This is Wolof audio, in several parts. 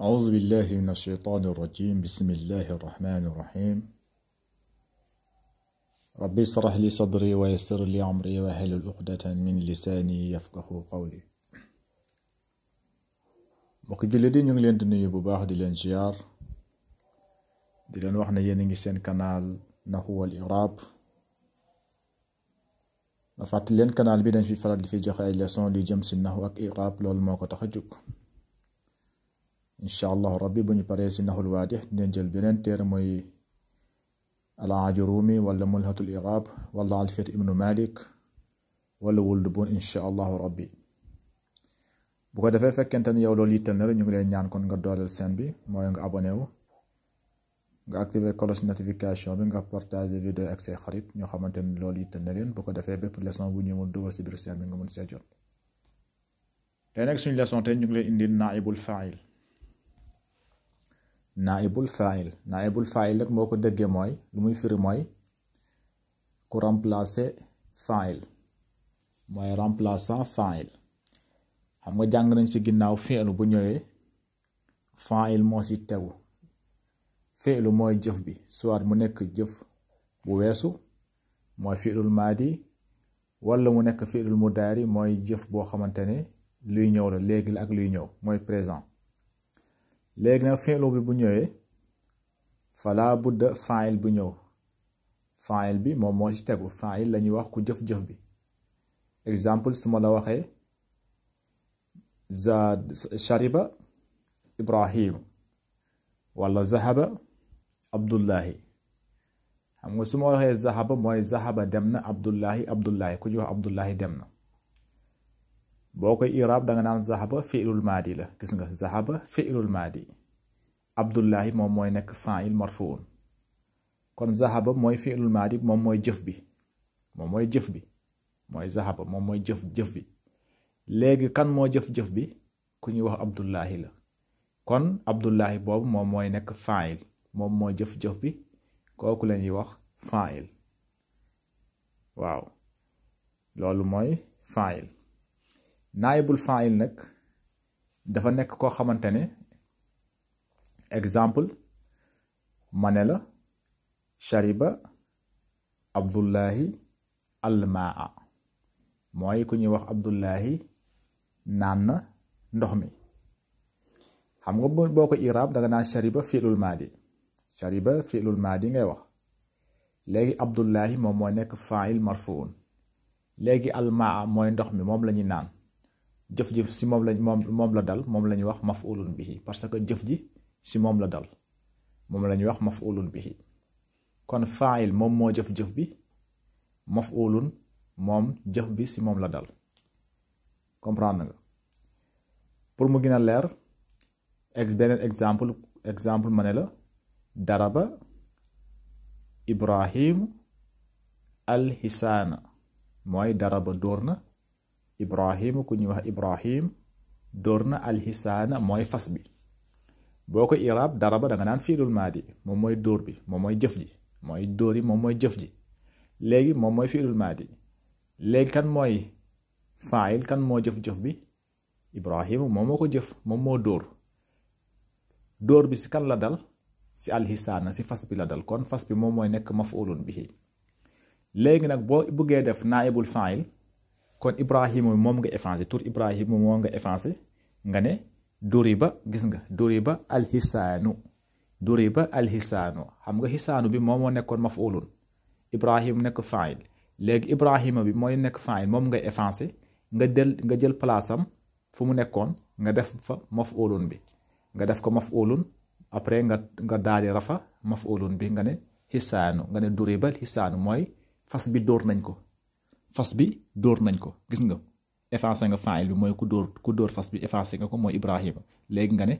أعوذ بالله من الشيطان الرجيم. بسم الله الرحمن الرحيم. ربي اشرح لي صدري ويسر لي أمري واحلل عقدة من لساني يفقهوا قولي. mbokk jullit yi ñu ngi leen di nuyu bu baax di leen ziar di leen wax ne yéen a ngi seen canal Nahwu wal I'rab. ma fàttali leen canal bi dañ fi faral di fi joxe ay leçon li jëm si nahwu ak i'rab, loolu moo ko tax a jóg. incha allahu rabbi bu ñu paree si nahwul waadih dinañ jël beneen téere mooy al-Ajurumi wala mulhatul i'rab wala alfiyat ibnu Malik wala wuld bun incha allahu rabbi. bu ko defee fekkente ni yow loolu yittal na la ñu ngi leen ñaan kon nga dooleel seen bi mooy nga abonné wu, nga activer cloche notification bi, nga partager vidéo ak say xarit ñoo xamante ni loolu yittal na leen. bu ko defee bépp leçon bu ñu mun dugal si biir seen bi nga mun see jot. tey nag suñu leçon tey ñu ngi leen indil naibul fa'il. naibul fa'il nag moo ko déggee mooy lu muy firi mooy ku remplacer fa'il, mooy remplaçant fa'il. xam nga jàng nañ ci ginnaaw fi'lu bu ñëwee fa'il moo ci tegu. fi'lu mooy jëf bi, soit mu nekk jëf bu weesu mooy fi'lul maadi, wala mu nekk fi'lul mudaari mooy jëf boo xamante ne luy ñëw la, léegi la ak luy ñëw mooy présent. léegi nag fi'lu bi bu ñëwee fala budda fa'il bu ñëw. fa'il bi moom moo ci tegu. fa'il la ñuy wax ku jëf-jëf bi. exemple su ma la waxee shariba Ibrahim wala zahaba Abdullahi. xam nga su ma waxee zahaba mooy zahaba dem na, Abdullahi ku ñuy wax Abdullahi dem na. boo koy i'rab da nga naan zahaba fi'lul maadi la. gis nga zahaba fi'lul maadi, Abdullahi moom mooy nekk fa'il marfuun. kon zahaba mooy fi'lul maadi, moom mooy jëf bi, mooy zahaba moom mooy jëf bi. léegi kan moo jëf bi? ku ñuy wax Abdullahi la. kon Abdullahi boobu moom mooy nekk fa'il, moom moo jëf bi, kooku la ñuy wax fa'il. waaw loolu mooy fa'il. naayibul fa'il nag dafa nekk koo xamante ne, exemple ma ne la shariba Abdullahi almaa, mooy ku ñuy wax Abdullahi naan na ndox mi. xam nga boo ko i'rab da nga naan shariba fi'lul maadi ngay wax. léegi Abdullahi moom mooy nekk fa'il marfuun. léegi almaa mooy ndox mi, moom la ñuy naan. jëf ji si moom la dal, moom la ñuy wax maf'ulun bihi, parce que jëf ji si moom la dal, moom la ñuy wax maf'ulun bihi. kon fa'il moom moo jëf bi, maf'ulun moom jëf bi si moom la dal. comprendre nga? pour mu gën a leer, beneen exemple ma ne la daraba Ibrahim alxisaana, mooy daraba dóor na Ibrahim, ku ñuy wax Ibrahim dóor na alxisaana mooy fas bi. boo ko i'rab daraba da nga naan fi'lul maadi, moom mooy dóor bi, moom mooy jëf ji, mooy dóor yi moom mooy jëf ji. léegi moom mooy fi'lul maadi. léegi kan mooy fa'il, kan moo jëf bi? Ibrahim moom moo ko jëf, moom moo dóor bi si kan la dal? si alxisaana, si fas bi la dal. kon fas bi moom mooy nekk maf'ulun bihi. léegi nag boo bëggee def naibul fa'il, kon Ibrahima moom nga effacé, tur Ibrahima moom nga effacé, nga ne duriba. gis nga duriba alxisaanu, xam nga xisaanu bi moom moo nekkoon maf'ulun, Ibrahima nekk fa'il. léegi Ibrahima bi mooy nekk fa'il, moom nga effacé, nga jël place am fu mu nekkoon, nga def fa maf'ulun bi, nga def ko maf'ulun. après nga daal di rafa maf'ulun bi, nga ne xisaanu, nga ne duriba xisaanu, mooy fas bi dóor nañ ko. gis nga effacé nga fa'il bi, mooy ku dóor fas bi, effacé nga ko, mooy Ibrahima. léegi nga ne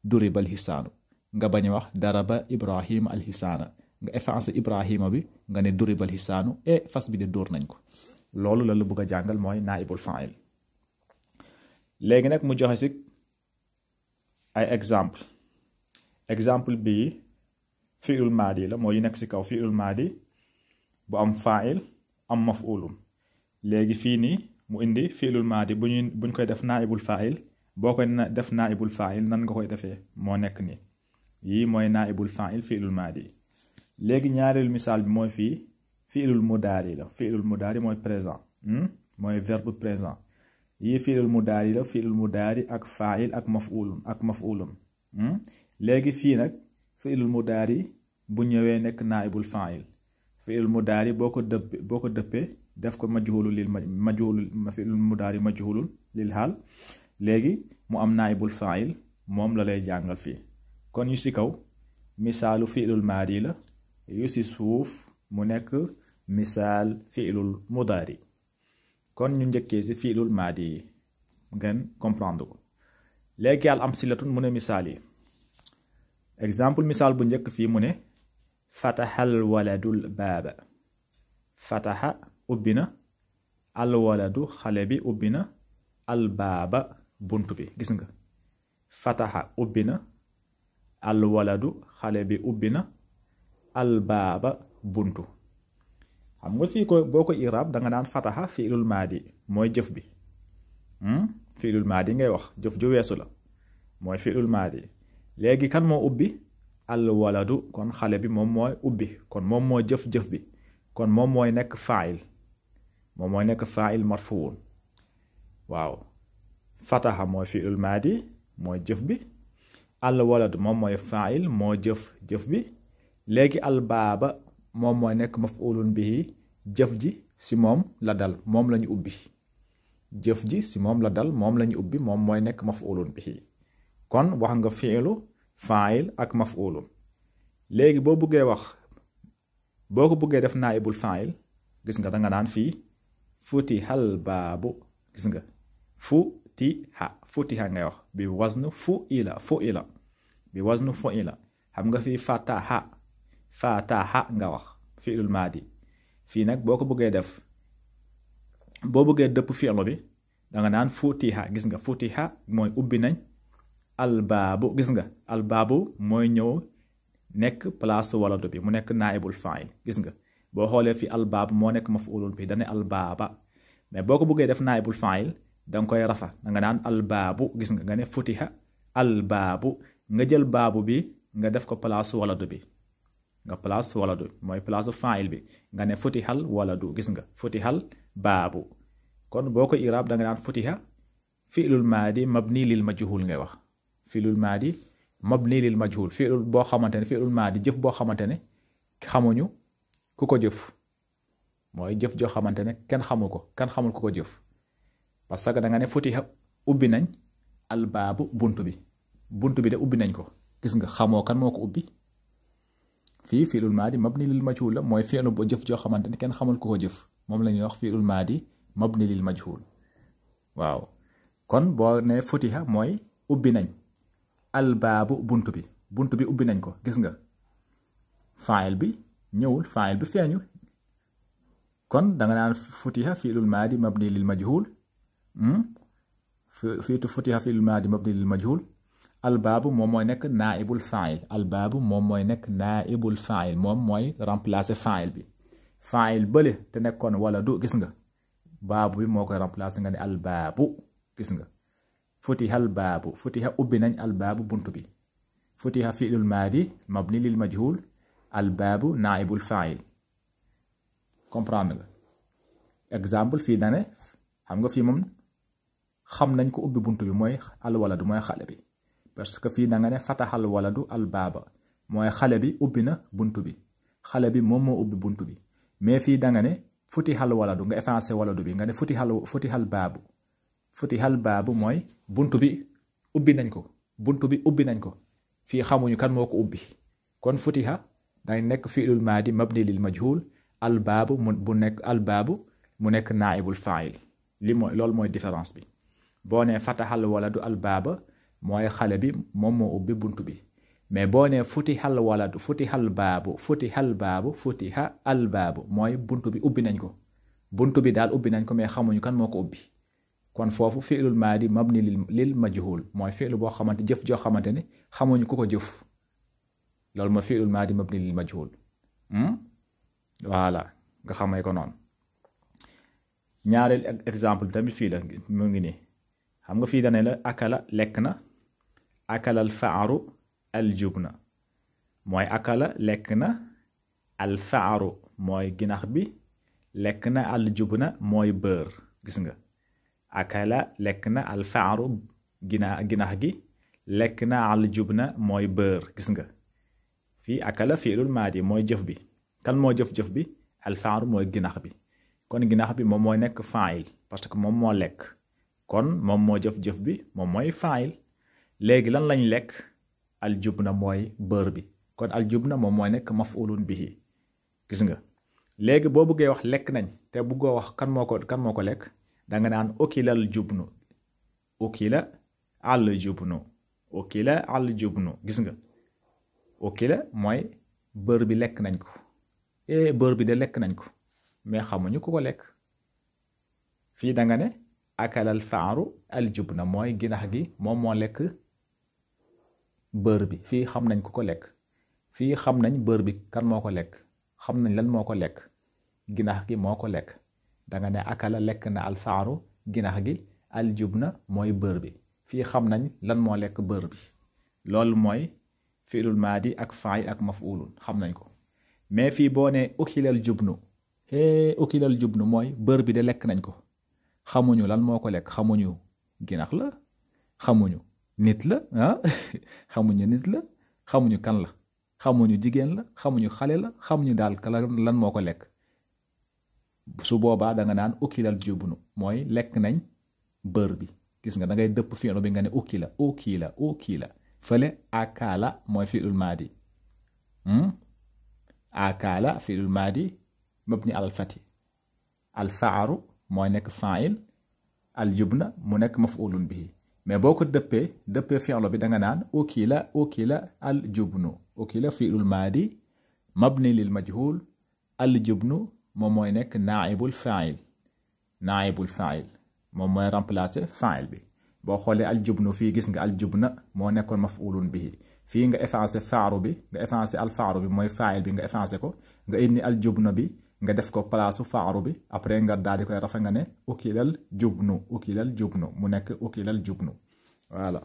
duriba alxisaanu, nga bañ a wax daraba Ibrahima alxisaana, nga effacé Ibrahima bi, nga ne duriba alxisaanu, fas bi de dóor nañ ko. loolu la bëgg a jàngal mooy naibul fa'il. léegi nag mu joxe si ay exemple bii fi'lul maadi la, mooy yu nekk si kaw fi'lul maadi bu am fa'il am maf'ulun. léegi fii nii mu indi fi'lul maadi buñ koy def naibul fa'il boo koy def naibul fa'il nan nga koy defee moo nekk nii yii mooy naibul fa'il fi'lul maadi léegi ñaareelu misaal bi mooy fii fi'lul mudaari la fi'lul mudaari mooy présent mooy verbe présent yii fi'lul mudaari la fi'lul mudaari ak fa'il ak maf'ulun léegi fii nag fi'lul mudaari bu ñëwee nekk naibul fa'il fi'lul mudaari boo ko dëppee def ko fi'lul mudaari majhulul lil haal léegi mu am naibul fa'il moom la lay jàngal fii kon yu ci kaw misaalu fi'lul maadi la yu ci suuf mu nekk misaal fi'lul mudaari kon ñu njëkkee ci fi'lul maadi yi ngeen comprendre ko léegi al amsilatun mu ne misaal yi exemple misaal bu njëkk fii mu ne fataxal waladul baaba fataxa ubbi na al waladu xale bi ubbi na al baaba bunt bi gis nga fataxa ubbi na al waladu xale bi ubbi na al baaba buntu xam nga fii ko boo ko iraab da nga naan fataxa fi'lul maadi mooy jëf bi fi'lul maadi ngay wax jëf ju weesu la mooy fi'lul maadi léegi kan moo ubbi al waladu kon xale bi moom mooy ubbi kon moom mooy jëf bi kon moom mooy nekk fa'il marfuun waaw fataxa mooy fi'lul maadi mooy jëf bi al waladu moom mooy fa'il moo jëf bi léegi al baaba moom mooy nekk maf'ulun bihi jëf ji si moom la dal moom lañu ubbi jëf ji si moom la dal moom lañu ubbi moom mooy nekk maf'ulun bihi kon wax nga fi'lu fa'il ak maf'ulun léegi boo ko bëggee def naibul fa'il gis nga da nga naan fii futihal baabu gis nga futiha ngay wax bi waznu fu'ila bi waznu fu'ila xam nga fii fataha nga wax fi'lul maadi fii nag boo ko bëggee def boo bëggee dëpp fi'lu bi da nga naan futiha gis nga futiha mooy ubbi nañ albaabu gis nga albaabu mooy ñëw nekk place waladu bi mu nekk naibul fa'il gis nga boo xoolee fi albaabu moo nekk maf'ulun bi dane albaaba mais boo ko bëggee def naibul fa'il danga koy rafa da nga naan albaabu gis nga ne futiha albaabu nga jël baabu bi nga def ko place waladu bi nga place waladu mooy place fa'il bi nga ne futihal waladu gis nga futihal baabu kon boo ko iraab da nga naan futiha fi'lul maadi mabni lil majhul ngay wax fi'lul maadi mabni lil majhul fi'lul boo xamante ne fi'lul maadi jëf boo xamante ne xamuñu ku ko jëf mooy jëf joo xamante ne kenn xamul ku ko jëf parce que da nga ne futiha ubbi nañ albaabu bunt bi de ubbi nañ ko gis nga xamoo kan moo ko ubbi fii fi'lul maadi mabni lil majhul la mooy fi'lu bo jëf joo xamante ne kenn xamul ku ko jëf moom la ñuy wax fi'lul maadi mabni lil majhul waaw kon boo ne futiha mooy ubbi nañ albaabu bunt bi ubbi nañ ko gis nga fa'il bi ñëwul fa'il bi feeñu kon da nga naan futiha fi'lul maadi mabni lil majhul futiha fi'lul maadi mabni lil majhul albaabu moom mooy nekk naibul fa'il albaabu moom mooy nekk naibul fa'il moom mooy remplacer fa'il bi fa'il bële te nekkoon wala du gis nga baabu bi moo koy remplacer nga ne albaabu gis nga futiha albaabu futiha ubbi nañ albaabu bunt bi futiha fi'lul maadi mabni lil majhul albaabu naibul fa'il comprendre nga exemple fii dane xam nga fii moom xam nañ ko ubbi bunt bi mooy alwaladu mooy xale bi parce que fii da nga ne fataxal waladu albaaba mooy xale bi ubbi na bunt bi xale bi moom moo ubbi bunt bi mais fii da nga ne futixal waladu nga effacé waladu bi nga ne futixal baabu mooy bunt bi ubbi nañ ko fii xamuñu kan moo ko ubbi kon futiha day nekk fi'lul maadi mabni lil majhul albaabu mu nekk naibul fa'il loolu mooy différence bi boo ne fataxal waladu albaaba mooy xale bi moom moo ubbi bunt bi mais boo nee futihal waladu futihal albaabu mooy bunt bi ubbi nañ ko bunt bi daal ubbi nañ ko mais xamuñu kan moo ko ubbi kon foofu fi'lul maadi mabni lil majhul mooy fi'lu boo xamante jëf joo xamante ne xamuñu ku ko jëf loolu mooy fi'lul maadi mabni lil majhul voilà nga xamee ko noonu ñaareel exemple tamit fii la mu ngi nii xam nga fii dane la akala lekk na akala al faaru al jubna mooy akala lekk na al faaru mooy ginax bi lekk na al jubna mooy beurre gis nga akala lekk na al faaru ginax gi lekk na al jubna mooy beurre gis nga fii akala fiilul maadi mooy jëf bi kan moo jëf bi al faaru mooy ginax bi kon ginax bi moom mooy nekk faayil parce que moom moo lekk kon moom moo jëf bi moom mooy faayil léegi lan lañ lekk al jubna mooy beurre bi kon al jubna moom mooy nekk maf'ulun bihi gis nga léegi boo bëggee wax lekk nañ te bëggoo wax kan moo ko lekk da nga naan ukila al jubnu ukila al jubnu ukila al jubnu gis nga ukila mooy beurre bi lekk nañ ko beurre bi de lekk nañ ko mais xamuñu ku ko lekk fii da nga ne akala al faaru al jubna mooy ginax gi moom moo lekk beurre bi fii xam nañ ku ko lekk fii xam nañ beurre bi kan moo ko lekk xam nañ lan moo ko lekk ginax gi moo ko lekk da nga ne akala lekk na al faaru ginax gi al jubna mooy beurre bi fii xam nañ lan moo lekk beurre bi loolu mooy fi'lul maadi ak faa'il ak maf'ulun xam nañ ko mais fii boo ne ukilal jubnu ukilal jubnu mooy beurre bi de lekk nañ ko xamuñu lan moo ko lekk xamuñu ginax la xamuñu nit la xamuñu nit la xamuñu kan la xamuñu jigéen la xamuñu xale la xamuñu daal lan moo ko lekk su boobaa da nga naan ukilal jubnu mooy lekk nañ beurre bi gis nga da ngay dëpp fi'lu bi nga ne ukila fële akala mooy fi'lul maadi akala fi'lul maadi mabni al fati al faaru mooy nekk fa'il al jubna mu nekk maf'ulun bihi mais boo ko dëppee fi'lu bi da nga naan ukila al jubnu ukila fi'lul maadi mabni lil majhul al jubnu moom mooy nekk naa'ibul fa'il moom mooy remplacer fa'il bi boo xoolee al jubnu fii gis nga al jubna moo nekkoon maf'ulun bihi fii nga effacé faaru bi nga effacé al faaru bi mooy fa'il bi nga effacé ko nga indi al jubna bi nga def ko palaasu faaru bi après nga daal di koy rafa nga ne ukilal jubnu mu nekk ukilal jubnu voilà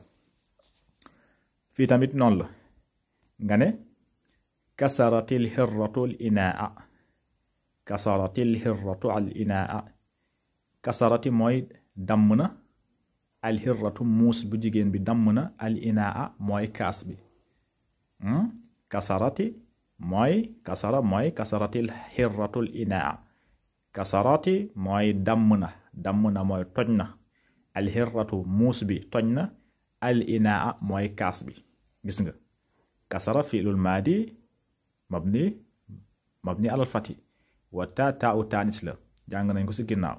fii tamit noonu la nga ne kasaratil hirratu al inaa kasarati mooy damm na al hirratu muus bu jigéen bi damm na al inaa mooy kaas bi kasarati mooy kasaratil hirratul inaa kasarati mooy damm na mooy toj na al hirratu muus bi toj na al inaa mooy kaas bi gis nga kasara fi'lul maadi mabni alal fati wa taa'u taanis la jàng nañ ko ci ginnaaw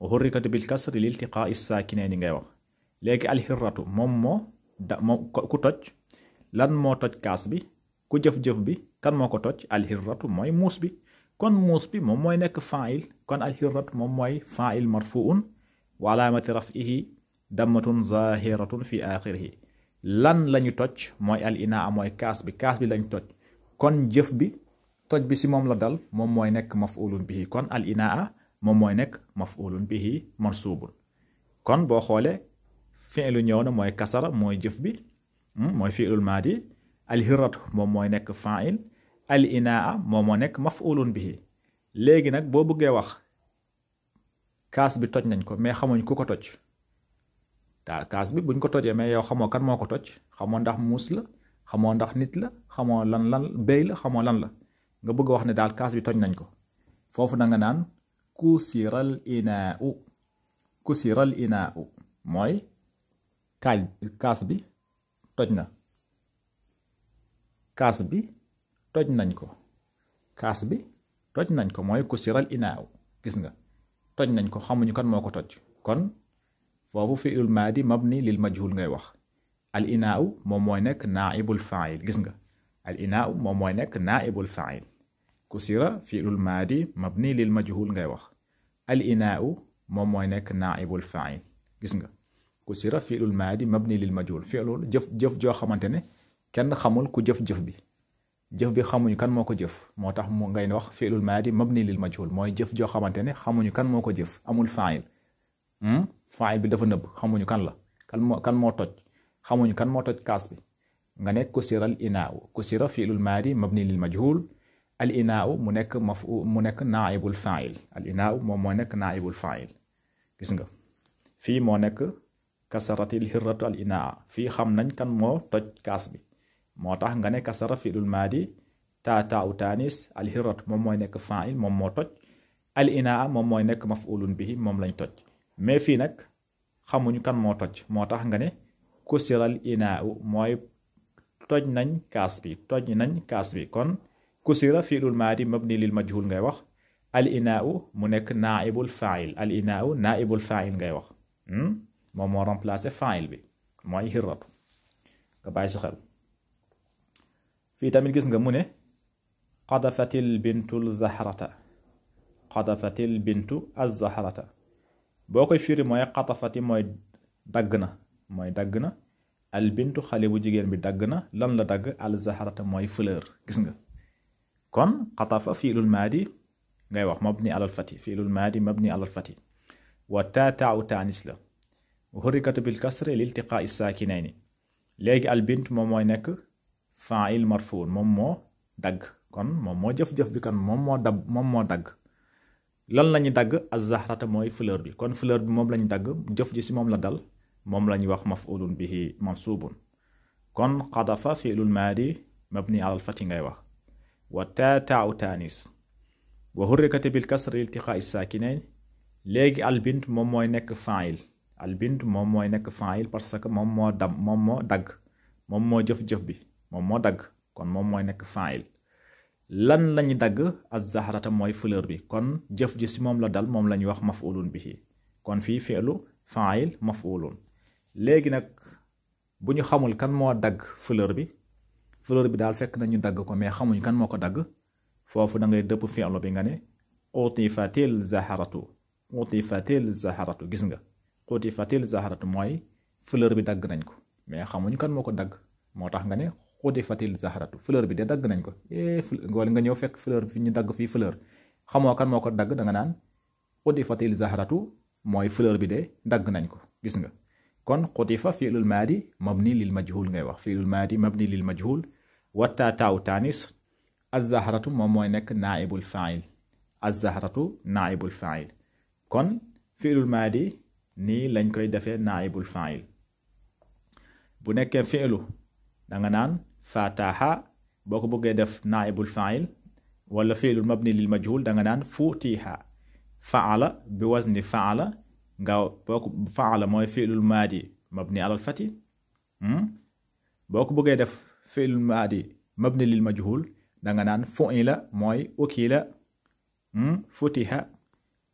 wa hurrikat bil kasri liltiqaa'i saakinayni ngay wax léegi al hirratu moom ku toj lan moo toj kaas bi ku jëf bi kan moo ko toj al hirratu mooy muus bi kon muus bi moom mooy nekk fa'il kon al hirratu moom mooy fa'il marfu'un wa alaamati raf'ihi dammatun zahiratun fi aaxirihi lan lañu toj mooy al inaa mooy kaas bi lañ toj kon jëf bi toj bi ci moom la dal moom mooy nekk maf'ulun bihi kon al inaa moom mooy nekk maf'ulun bihi mansubun kon boo xoolee fi'lu ñëw na mooy kasara mooy jëf bi mooy fi'lul maadi al hirratu moom mooy nekk fa'il al inaa moom moo nekk maf'ulun bihi léegi nag boo bëggee wax kaas bi toj nañ ko mais xamuñ ku ko toj kaas bi buñ ko tojee mais yow xamoo kan moo ko toj xamoo ndax muus la xamoo ndax nit la xamoo lan béy la xamoo lan la nga bëgg a wax ne daal kaas bi toj nañ ko foofu da nga naan kusiral inaa'u mooy kaas bi toj na kaas bi toj nañ ko mooy kusiral inaa'u gis nga toj nañ ko xamuñu kan moo ko toj kon foofu fi'lul maadi mabni lil majhul ngay wax al inaa'u moom mooy nekk naa'ibul fa'il gis nga al inaa'u moom mooy nekk naa'ibul fa'il kusira fi'lul maadi mabni lil majhul ngay wax al inaa'u moom mooy nekk naa'ibul fa'il gis nga kusira fi'lul maadi mabni lil majhul fi'lul jëf joo xamante ne kenn xamul ku jëf bi xamuñu kan moo ko jëf moo tax mu ngay wax fi'lul maadi mabni lil majhul mooy jëf joo xamante ne xamuñu kan moo ko jëf amul fa'il fa'il bi dafa nëbb xamuñu kan la kan moo toj xamuñu kan moo toj kaas bi nga ne kusira al inaa'u kusira fi'lul maadi mabni lil majhul al inaa'u mu nekk naa'ibul fa'il al inaa'u moom moo nekk naa'ibul fa'il gis nga fii moo nekk kasaratil hirratu al inaa fii xam nañ kan moo toj kaas bi moo tax nga ne kasara fi'lul maadi taa u taanis al hirratu moom mooy nekk fa'il moom moo toj al inaa moom mooy nekk maf'ulun bihi moom lañ toj mais fii nag xamuñu kan moo toj moo tax nga ne kusiral inaa mooy toj nañ kaas bi kon kusira fi'lul maadi mabni lil majhul ngay wax al inaa mu nekk naa'ibul fa'il al inaa naa'ibul fa'il ngay wax moom moo remplacé fa'il bi mooy hirratu nga bàyyi si xel fii tamit gis nga mu ne qadafatil bintul zahrata qadafatil bintu az-zahrata boo koy firi mooy qatafati mooy dagg na al bintu xale bu jigéen bi dagg na lan la dagg al zahrata mooy fleur gis nga kon qatafa fi'lul maadi ngay wax mabni alal fati fi'lul maadi mabni alal fati wa taa'u taanis la hurrikatu bil kasri liltiqaa'i saakinayni léegi al bint moom mooy nekk fa'il marfuun moom moo dagg kon moom moo jëf-jëf bi kan moom moo dagg lan lañu dagg az-zahrata mooy fleur bi kon fleur bi moom lañu dagg jëf ji si moom la dal moom lañuy wax maf'ulun bihi mansuubun kon qadafa fi'lul maadi mabni alal fati ngay wax wa taa'u taanis wa hurrikatu bil kasri liltiqaa'i saakinayn léegi al bint moom mooy nekk fa'il al bint moom mooy nekk fa'il parce que moom moo dagg moom moo jëf-jëf bi moom moo dagg kon moom mooy nekk fa'il lan lañu dagg az-zahrata mooy fleur bi kon jëf ji si moom la dal moom lañuy wax maf'ulun bihi kon fii fi'lu fa'il maf'ulun léegi nag bu ñu xamul kan moo dagg fleur bi daal fekk nañu dagg ko mais xamuñ kan moo ko dagg foofu da ngay dëpp fi'lu bi nga ne qutifatil zahratu gis nga qutifatil zahratu mooy fleur bi dagg nañ ko mais xamuñ kan moo ko dagg moo tax nga ne qutifatil zahratu fleur bi de dagg nañ ko wala nga ñëw fekk fleur bi ñu dagg fii fleur xamoo kan moo ko dagg da nga naan qutifatil zahratu mooy fleur bi de dagg nañ ko gis nga kon qutifa fi'lul maadi mabni lil majhul ngay wax fi'lul maadi mabni lil majhul wa taa'u taanis az-zahratu moom mooy nekk naa'ibul fa'il az-zahratu naa'ibul fa'il kon fi'lul maadi nii lañ koy defee naa'ibul fa'il bu nekkee fi'lu da nga naan fataha boo ko bëggee def naa'ibul fa'il wala fi'lul mabni lil majhul da nga naan futiha fa'ala bi wazni fa'ala nga boo ko fa'ala mooy fi'lul maadi mabni alal fati boo ko bëggee def fi'lul maadi mabni lil majhul da nga naan fu'ila mooy ukila futiha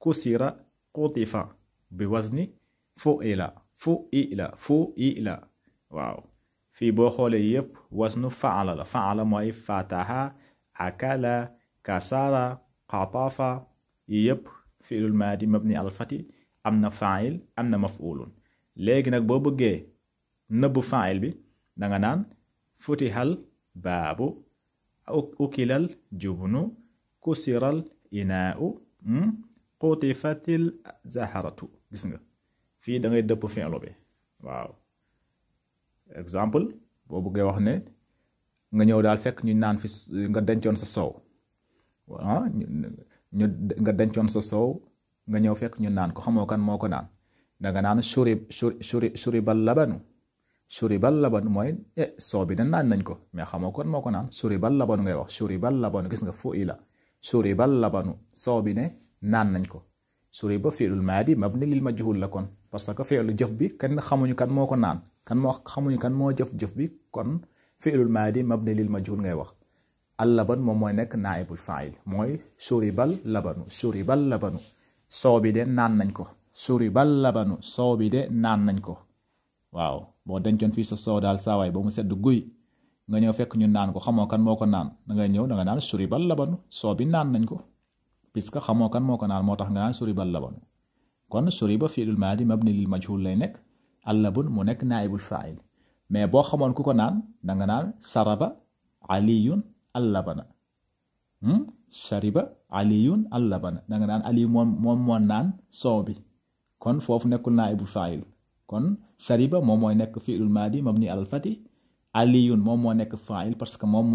kusira qutifa bi wazni fu'ila waaw fii boo xoolee yëpp wasnu fa'ala mooy fataha akala kasara qatafa yi yëpp fi'lul maadi mabni alal fati am na fa'il am na maf'ulun léegi nag boo bëggee nëbb fa'il bi da nga naan futihal baabu ukilal jubnu kusiral inaa'u qutifatil zahratu gis nga fii da ngay dëpp fi'lu bi waaw exemple boo bëggee wax ne nga ñëw daal fekk ñu naan fi nga dencoon sa soow nga dencoon sa soow nga ñëw fekk ñu naan ko xamoo kan moo ko naan danga naan shuribal labanu mooy soow bi de naan nañ ko mais xamoo kan moo ko naan shuribal labanu ngay wax shuribal labanu gis nga fu'ila shuribal labanu soow bi ne naan nañ ko shuriba fi'lul maadi mabni lil majhul la kon parce que fi'lu jëf bi kenn xamuñu kan moo ko naan xamuñu kan moo jëf bi kon fi'lul maadi mabni lil majhul ngay wax al laban moom mooy nekk naa'ibul fa'il mooy shuribal labanu soow bi de naan nañ ko shuribal labanu soow bi de naan nañ ko waaw boo dencoon fii sa soow daal saawaay ba mu sedd guy nga ñëw fekk ñu naan ko xamoo kan moo ko naan da ngay ñëw da nga naan shuribal labanu soow bi naan nañ ko puisque xamoo kan moo ko naan moo tax nga naan shuribal labanu kon shuriba fi'lul maadi mabni lil majhul lay nekk al labun mu nekk naa'ibul fa'il mais boo xamoon ku ko naan da nga naan saraba aliyun al labana shariba aliyun al labana da nga naan ali moom moo naan soow bi kon foofu nekkul naibul fa'il kon shariba moom mooy nekk fi'lul maadi mabni alal fati aliyun moom moo nekk fa'il parce que moom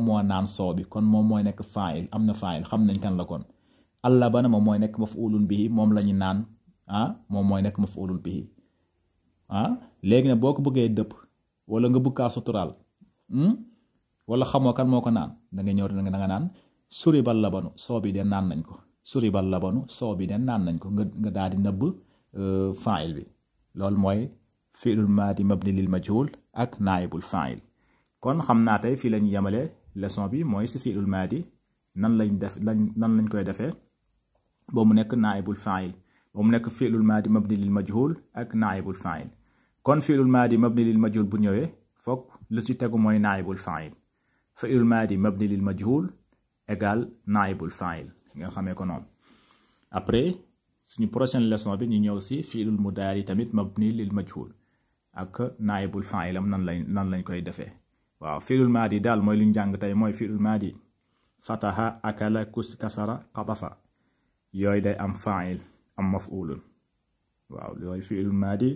moo naan soow bi kon moom mooy nekk fa'il am na fa'il xam nañ kan la kon allabana moom mooy nekk maf'ulun bihi moom la ñu naan moom mooy nekk maf'ulun bihi léegi nag boo ko bëggee dëpp wala nga bëgg kaa suturaal wala xamoo kan moo ko naan da nga ñëw da nga naan suribal labanu soow bi de naan nañ ko suribal labanu soow bi de naan nañ ko nga daal di nëbb fa'il bi loolu mooy fi'lul maadi mabni lil majhul ak naibul fa'il kon xam naa tey fii lañu yemale leçon bi mooy si fi'lul maadi nan lañ koy defee ba mu nekk naibul fa'il ba mu nekk fi'lul maadi mabni lil majhul ak naibul fa'il kon fi'lul maadi mabni lil majhul bu ñëwee fokk lu ci tegu mooy naibul fa'il fi'lul maadi mabni lil majhul égal naibul fa'il nga xamee ko noonu après suñu prochaine leçon bi ñu ñëw si fi'lul mudaari tamit mabni lil majhul ak naibul fa'il am nan lañ koy defee waaw fi'lul maadi daal mooy lu ñu jàng tey mooy fi'lul maadi fataha akala kasara qatafa yooyu day am fa'il am maf'ulun waaw yooyu fi'lul maadi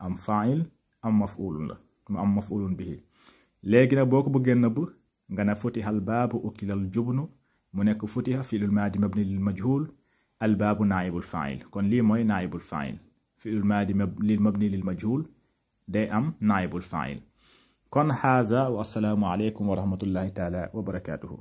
am fa'il am maf'ulun la mu am maf'ulun bihi léegi nag boo ko bëggee nëbb nga ne futihal baabu ukilal jubnu mu nekk futiha fi'lul maadi mabni lil majhul al baabu naibul fa'il kon lii mooy naibul fa'il fi'lul maadi mabni lil majhul day am naibul fa'il kon haza wa assalaamu alaykum wa rahmatullahi taala wa barakatuhu